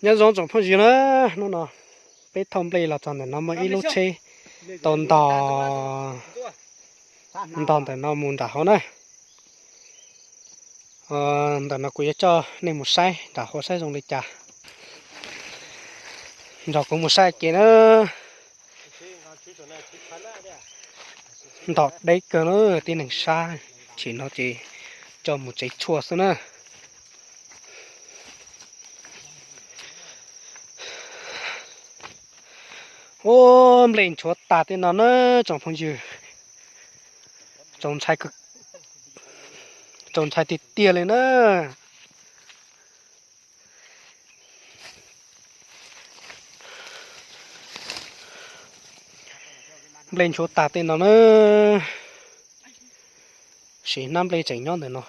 Nyob zoo tsoom phooj ywg na, hnub no peb thauj nplej los txog ntawm no muaj ib lub tsheb tau ntog, ntog ntawm no mus nram hauv na. Ntawm no kuv yuav coj nej mus saib nram hauv saib zoo li cas. Nrog kuv mus saib ua ke na. Ntog deb kawg na, tib neeg sab, tam sim no ces coj mus tsev tshuaj xwb na. Ub, nplej nchuav tas tej no na tsoom phooj ywg, txaus ntshai tiag tiag li na. Nplej nchuav tas tej no na, sim hnab nplej tseem nyob ntawm no.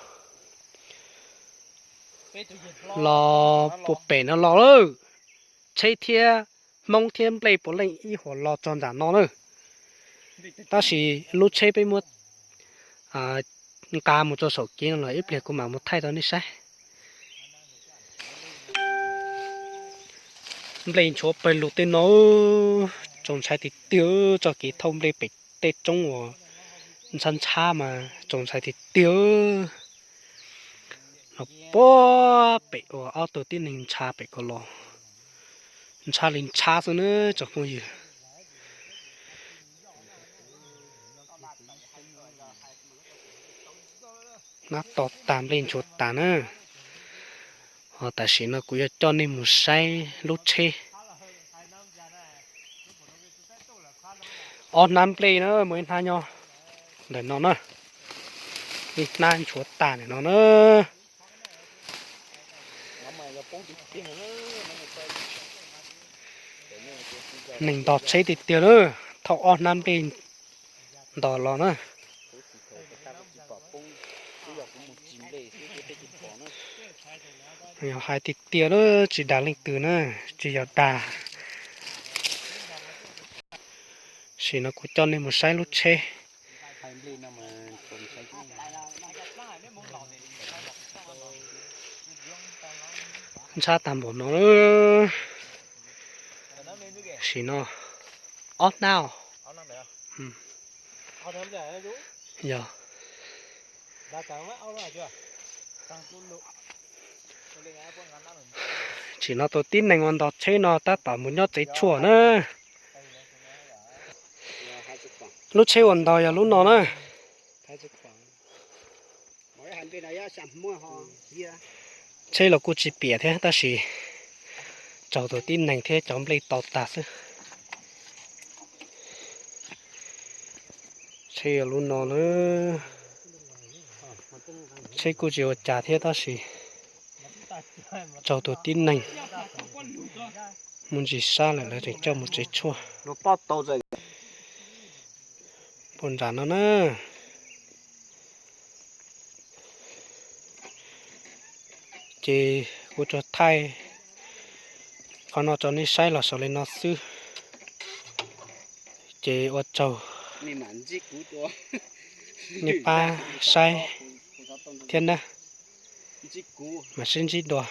Los puag pem no los lawm, tsheb thiab hmoob thiab nplej puav leej ib huam los txog nram no na. Tab sis lub tsheb peb muab nqa mus txog saum kev no lawm, ib pliag kuv mam mus thaij rau nej saib. Nplej nchuav pawg lug tej no, txaus ntshai tiag tiag, txoj kev thauj nplej pem tej roob uas ntxhab ntxhab mas txaus ntshai tiag tiag. Los puag pem uas ob tug tib neeg ntsha pem ko los, ntsha li ntsha xwb na tsoom phooj ywg. Hnab to tas nplej nchuav tas na. Ho tam sim no kuv yuav coj nej mus saib lub tsheb. Ob hnab nplej na, muaj ib hnab nyob ntawm no na, ib hnab nchuav tas ntawm no na. Neeg ntog tsheb tiag tiag na, thauj ob hnab nplej ntog los na. Yog hais tiag tiag na, tsis dag leej twg na, tsis yog dag. Tam sim no kuv coj nej mus saib lub tsheb. Ntshab tag npaum no, tam sim no ob hnab os. Yog, tam sim no tus tib neeg uas ntog tsheb no tab tom mus nyob tsev tshuaj na. Lub tsheb uas ntog yog lub no na. Tsheb los kuj tsis piam thiab tab sis raug tus tib neeg thiab cov nplej to tas xwb. Tsheb yog lub no na. Tsheb kuj tsis ua cas thiab tab sis raug tus tib neeg muaj ntsis sab lawm lawv tseem coj mus tsev tshuaj. Puag nram no na. Ces kuv tsuas thaij qhov no rau nej saib los xaus li no xwb. Ces ua tsaug nej pab saib thiab na. Mam sib ntsib dua.